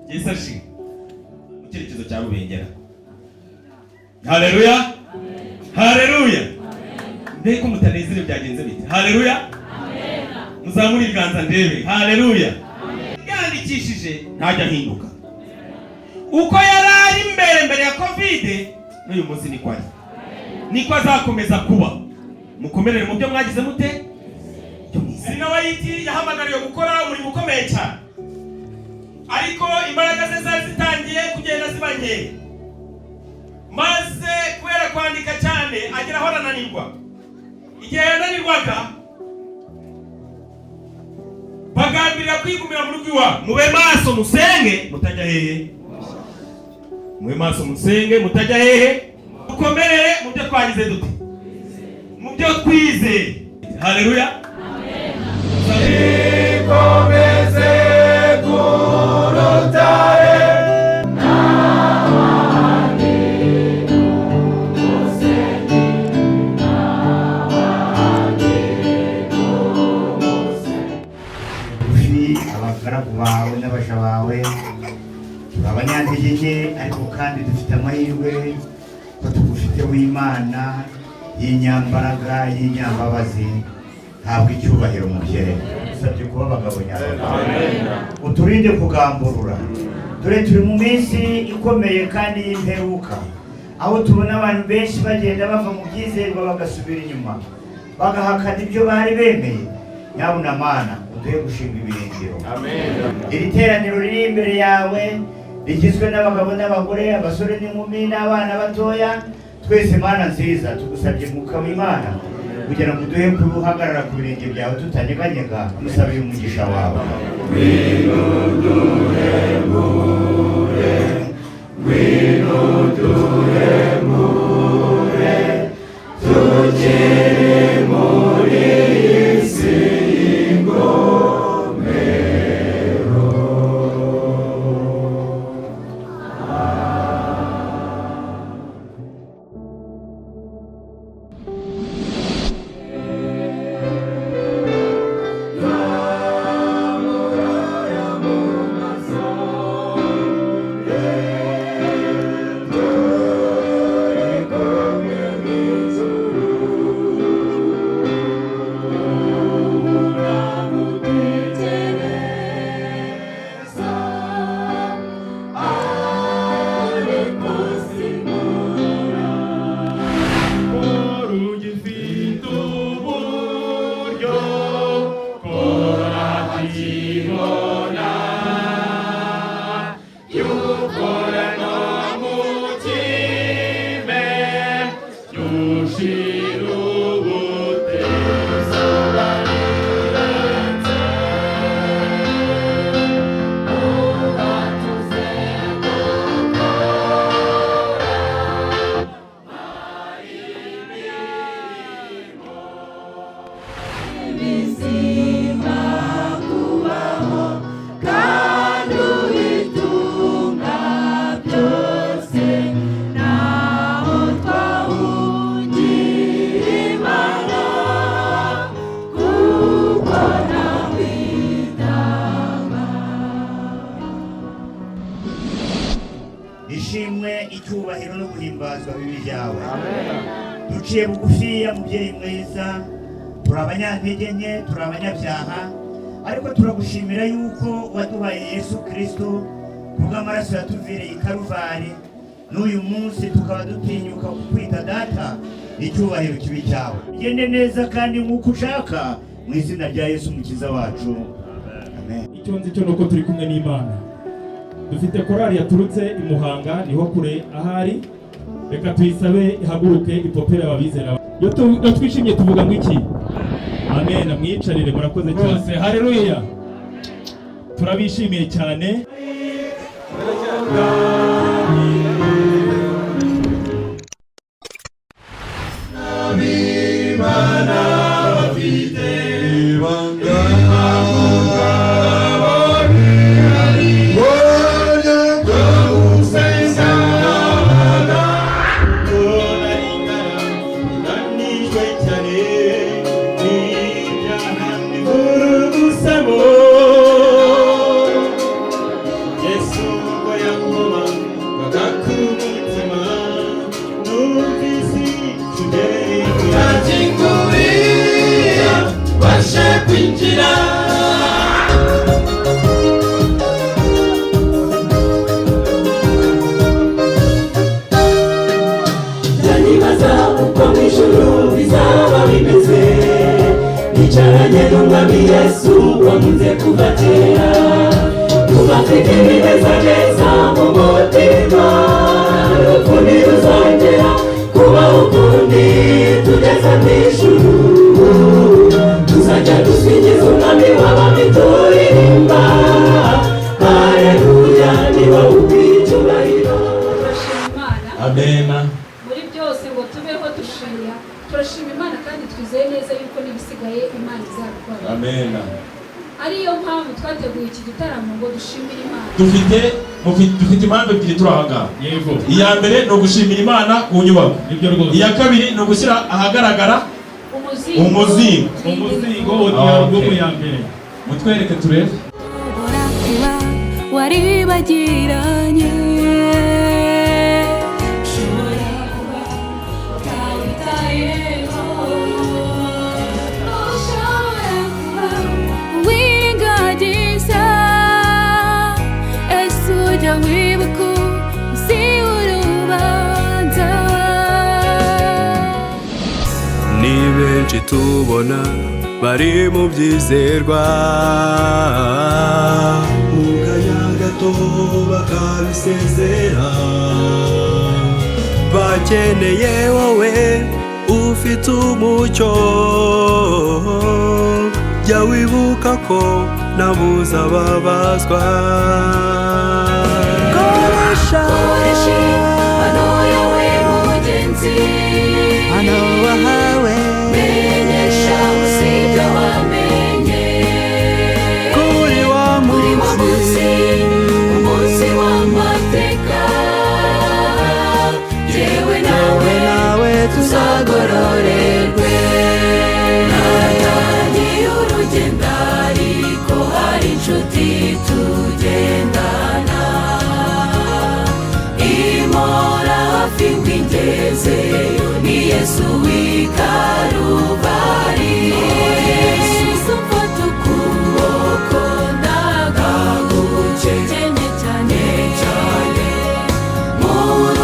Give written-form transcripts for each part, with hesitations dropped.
Yesu ashimwe. Mu cyerekezo cya Rubengera. Haleluya, haleluya! Mbega ko mutanezerewe, byagenze bite? Haleluya! Muzamure ibiganza ndebe. Haleluya! Yandikishije ntajya ahinduka. Uko yari ari mbere, mbere ya COVID, n'uyu munsi niko ari, niko azakomeza kuba. Mukomerere mu byo mwagize mute? Ellen White yahamagariwe gukora umurimo ukomeye cyane, ariko imbaraga ze zari zitangiye kugenda ziba nkeya, maze kubera kwandika cyane agera aho arananirwa. Igihe yananirwaga, bagambirira kwigumira mu rugo iwabo. Mube maso musenge mutajya hehe? Mube maso musenge mutajya hehe? Dukomerere mu byo twagize dute? Mu byo twizeye. Haleluya! Ikomeze ku rutare. Bugufi abagaragu bawe n'abaja bawe, turi abanyantege nke, ariko kandi dufite amahirwe ko tugufite w'Imana y'inyambaraga, y'inyambabazi. Habwa icyubahiro, mubyeyi. Dusabye kuba abagabo nyabagabo, uturinde kugamburura. Dore turi mu minsi ikomeye kandi y'imperuka, aho tubona abantu benshi bagenda bava mu byizerwa, bagasubira inyuma, bagahakana ibyo bari bemeye. Nyabuna Mana, uduhe gushinga ibirindiro. Iri teraniro riri imbere yawe rigizwe n'abagabo n'abagore, abasore n'inkumi n'abana batoya, twese, Mana nziza, tugusabye Mwuka w'Imana kugira ngo uduhe kuhagarara ku birenge byawe tutanyeganyega. Musabiye umugisha wawe. Rugifite uburyo kora kibona yukora no mu kime yushira ubute. Izuba rirenze ubatuze gukora. Bizima kubaho kandi ubitunga byose, naho twahungira Imana, kuko nawe itaba. Ishimwe, icyubahiro no guhimbazwa bibi byawe. Duciye bugufiya, mubyeyi mwiza. Turi abanyantege nke, turi abanyabyaha, ariko turagushimira yuko waduhaye Yesu Kirisito kubw'amaraso yatuvireye i Karuvari, n'uyu munsi tukaba dutinyuka kukwita data. Icyubahiro kibi cyawe. Gende neza kandi nk'uko ushaka, mu izina rya Yesu Umukiza wacu, amen. Icyo nzi cyo ni uko turi kumwe n'Imana. Dufite korali yaturutse i Muhanga, niho kure ahari. Reka tuyisabe ihaguruke ipopere ababizera. Iyo twishimye tuvuga ngo iki? Amen. Mwicarire, murakoze cyose. Haleluya, turabishimiye cyane. Yesu. N'umwami Yesu wankunze kuva kera, kuba mfite ibinezaneza mu mutima. Urupfu ntiruzongera kubaho ukundi, tugeze mu ijuru tuzajya dusingiza Umwami w'abami turirimba haleluya, ni wowe ukwiye icyubahiro. Turashima Imana Amena. muri byose ngo tubeho dushimira. Turashima Imana kandi twizeye neza yuko n'ibisigaye Imana izabikora. Amena. Ariyo mpamvu twateguye iki gitaramo ngo dushimire Imana. Dufite impamvu ebyiri turi aha ngaha. Iya mbere ni ugushimira Imana ku nyubako. Nibyo rwose. Iya kabiri ni ugushyira ahagaragara umuzingo. Umuzingo. Umuzingo wa alubumu ya mbere. Mutwereke turebe. Ushobora kuba waribagiranye, ushobora kuba utawitayeho, ushobora kuba wirengagiza. Ese ujya wibuka umunsi w'urubanza? Ni benshi tubona bari mu byizerwa, mu kanya gato bakabisezera. Bakeneye wowe ufite umucyo. Jya wibuka ko nabuze ababazwa. Koresha Koresha impano yawe, mugenzi. Hano wahawe. Menyesha usibyo wamenye. Kuri wa Kuri wa munsi, munsi, umunsi w'amateka, jyewe nawe nawe tuzagororerwe. Natangiye urugendo ariko hari inshuti tugendana, impora hafi ngo ingezeyo, ni Yesu w'i Karuvari. Yesu mfata ukuboko, ndagagukenye cyane cyane muri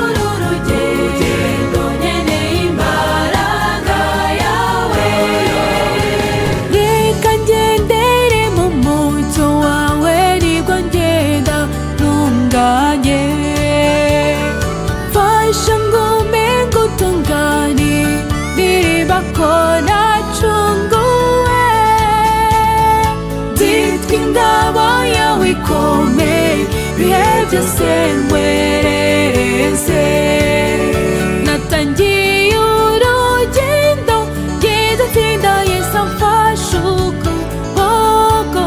uru rugendo, nkeneye imbaraga yawe. Reka ngendere mu mucyo wawe, nibwo ngenda ntunganye. Fasha ngume ngutungane, niba ko nacunguwe, nzitwa ingabo yawe ikomeye ibihe byose nkwereze. Natangiye urugendo ngenda nsinda, Yesu amfashe ukuboko.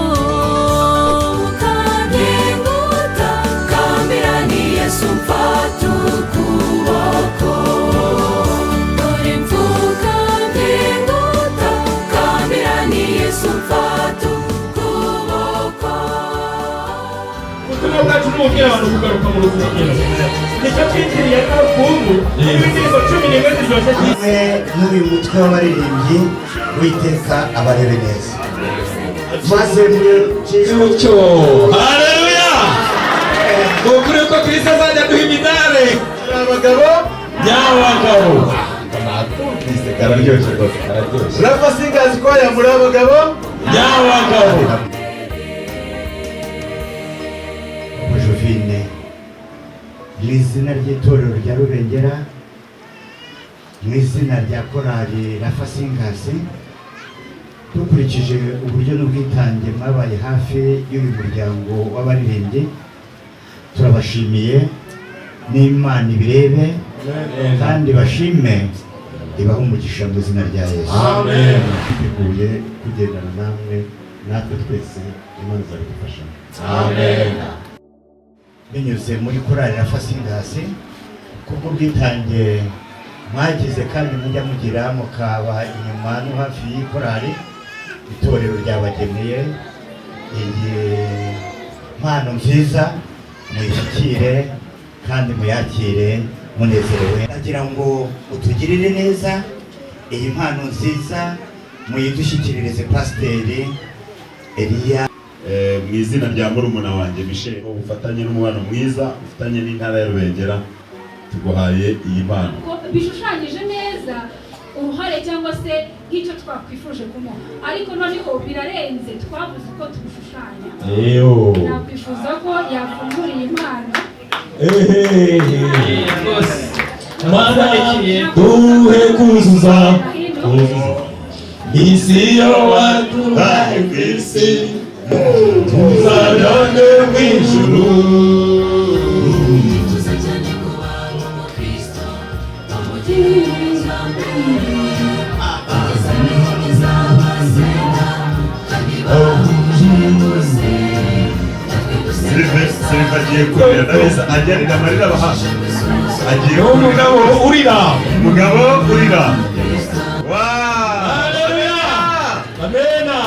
Ngenguta kambira, ni Yesu mfata ukuboko. Dore mfukamye, nguta kambira, ni Yesu mfata ukuboko. Ubutumwa bwacu ni ububwira abantu kugaruka mu rusengero. Nicyo twitiriye alubumu n'indirimbo 11 ziryoshye. Hamwe n'uyu mutwe w'abaririmbyi, Uwiteka abarebe neza maze Mucyo, haleluya! Ni ukuri ko Kristo azajya aduha imidari. Abagabo. Nyabagabo. Nakumvise, kararyoshye rwose, kararyoshye. Rafa Singers Choir, muri abagabo. Nyabagabo. Jovine, mu izina ry'itorero rya Rubengera, mu izina rya korali Rafa Singers, dukurikije uburyo n'ubwitange mwabaye hafi y'uyu muryango w'abaririmbyi, turabashimiye. N'Imana ibirebe kandi bashime, ibahe umugisha mu izina rya Yesu. Amen. Twiteguye kugendana namwe, natwe twese Imana izabidufashamo. Amen. Binyuze muri korali Rafa Singers, kubw'ubwitange mwagize kandi mujya mugira, mukaba inyuma no hafi y'ikorali, itorero ryabageneye iyi mpano nziza. Muyishyikire kandi muyakire munezerewe. Ndagira ngo utugirire neza, iyi mpano nziza muyidushyikiririze Pasiteri Eliya. Mu izina rya murumuna wanjye Michel, ubufatanye n'umubano mwiza ufitanye n'intara ya Rubengera, tuguhaye iyi mpano. Ko bishushanyije neza. Uruhare cyangwa se nk'icyo twakwifuje kumuha, ariko noneho birarenze, twabuze uko tubishushanya. Nakwifuza ko yafungura iyi mpano. Mana, duhe kuzuza isi yo waduhaye ku isi, tuzajyane mu ijuru. Nifuza cyane kuba umukristo umugira mbere, kugeza n'inkumi z'abasenga kandi bahuje bose. Siliva agiye kurira, ndabizi agerira amarira abahasha, agiye kurira. Umugabo urira. Umugabo urira. Amena.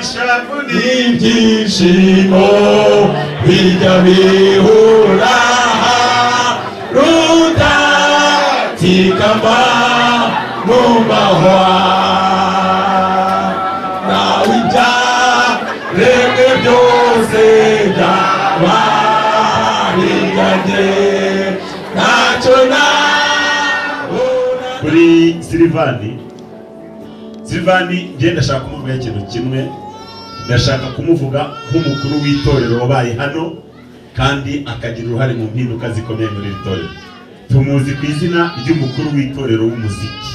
Ishavu. Ibyishimo bijya bihura rutatikama mu mahwa, nawe ibyaremwe byose byaba biganye ntacyo nabona. Kuri Silivani, Silivani njye ndashaka kumuvuga ikintu kimwe. Ndashaka kumuvuga nk'umukuru w'itorero wabaye hano kandi akagira uruhare mu mpinduka zikomeye muri iri torero. Tumuzi ku izina ry'umukuru w'itorero w'umuziki.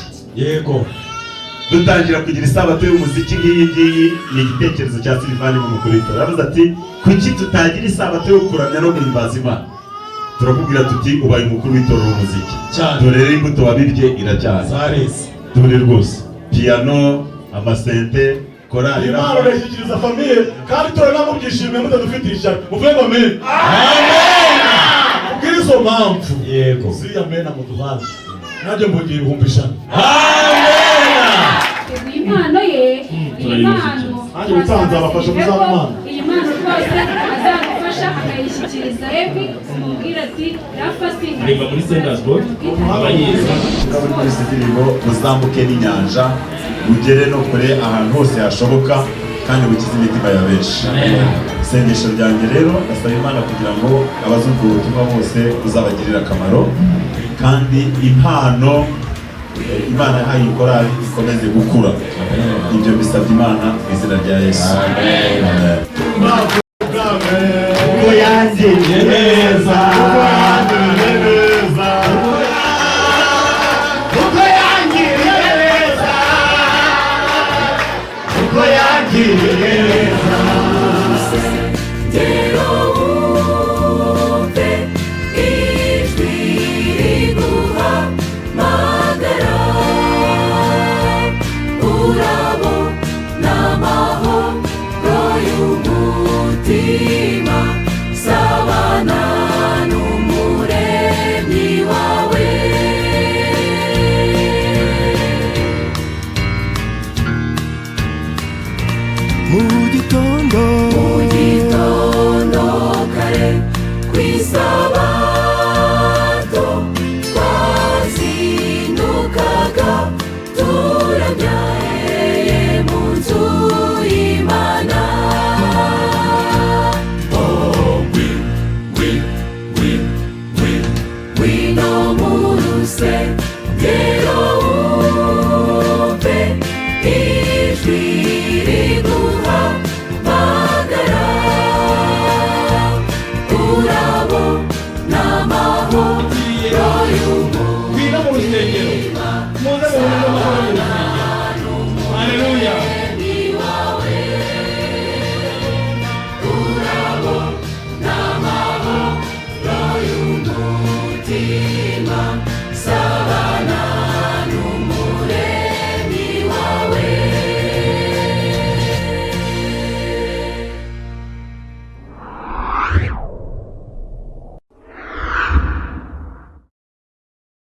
Dutangira kugira isabato y'umuziki nk'iyi ngiyi ni igitekerezo cya Silivani nk'umukuru w'itorero. Aravuze ati: "Kuki tutagira isabato yo kuramya no guhimbaza Imana?" Turakubwira tuti: "Ubaye umukuru w'itorero w'umuziki." Cyane. Dore rero imbuto wabibye iracyari. Zareze. Dore rwose piyano, amasente, korali. Impano urayishyikiriza famille kandi turanamubyishimiye, mutadufitiye ishyaka. Muvuge ngo amen. Kubwira izo mpamvu ziriya mena muduhaye, nanjye mbugiye 100,000. Iyi impano ye, iyi mpano Nanjye ubutaha nzabafasha kuzaba impano. Iyi mpano rwose azagufasha akayishyikiriza Evi, umubwira ati Rafa singa. Aririmba muri Senders Board, abayizi. Muri izi ndirimbo uzamuke n'inyanja, ugere no kure ahantu hose hashoboka, kandi bukize imitima ya benshi. Isengesho ryanjye rero, ndasaba Imana kugira ngo abazumva ubutumwa bose buzabagirire akamaro, kandi impano Imana yahaye iyi korali ikomeze gukura. Ibyo bisabye Imana mu izina rya Yesu. Amen.